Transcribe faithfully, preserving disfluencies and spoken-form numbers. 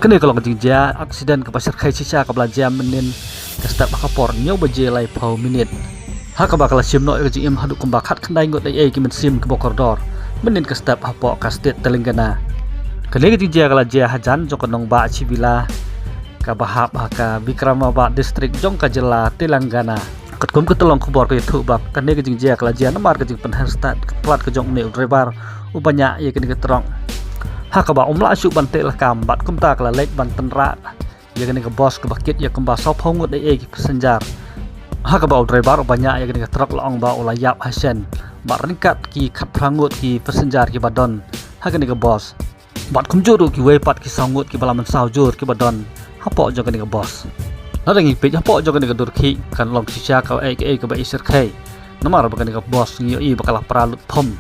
Kane ka long ka jingjia aksiden kaba shyrkhei shisha kaba la jia mynnin ka step ha ka por hynñiew baje laiphew minit, ha kaba ka la shim noh ïa ka jingim haduh kumba khatkhyndai ngut eiei ki mynsiem kiba kordor mynnin ka step hapoh ka state Telangana. Kane ka jingjia ka la jia hajan jong ka nongbah Chibilla kaba hap ha ka Vikramabad District jong ka jylla Telangana. Katkum ka tyllong khubor ka ïathuh ba kane ka jingjia ka la jia namar ka jingpynher stad ka plat ka jong une u driver uba ñiah ïa kane ka trok, ha kaba um lah shuh ban teh lakam bad kumta ka la leit ban tynrah ïa kane ka bos kaba kit ïa kumba sawphew ngut eiei ki passenger, ha kaba u driver uba ñiah ïa kane ka trok la ong ba u la ïap hashen bad ryngkat ki khatphra ngut ki passenger kiba don ha kane ka bos. Bad kumjuh ruh kiwei pat ki saw ngut kiba la mynsaw jur kiba don hapoh jong kane ka bos. Lada ngi peit hapoh jong kane ka dur khih kan long shisha kaei kaei kaba i shyrkhei, namar ba kane ka bos ngi ïohi ba ka la pra lut phom.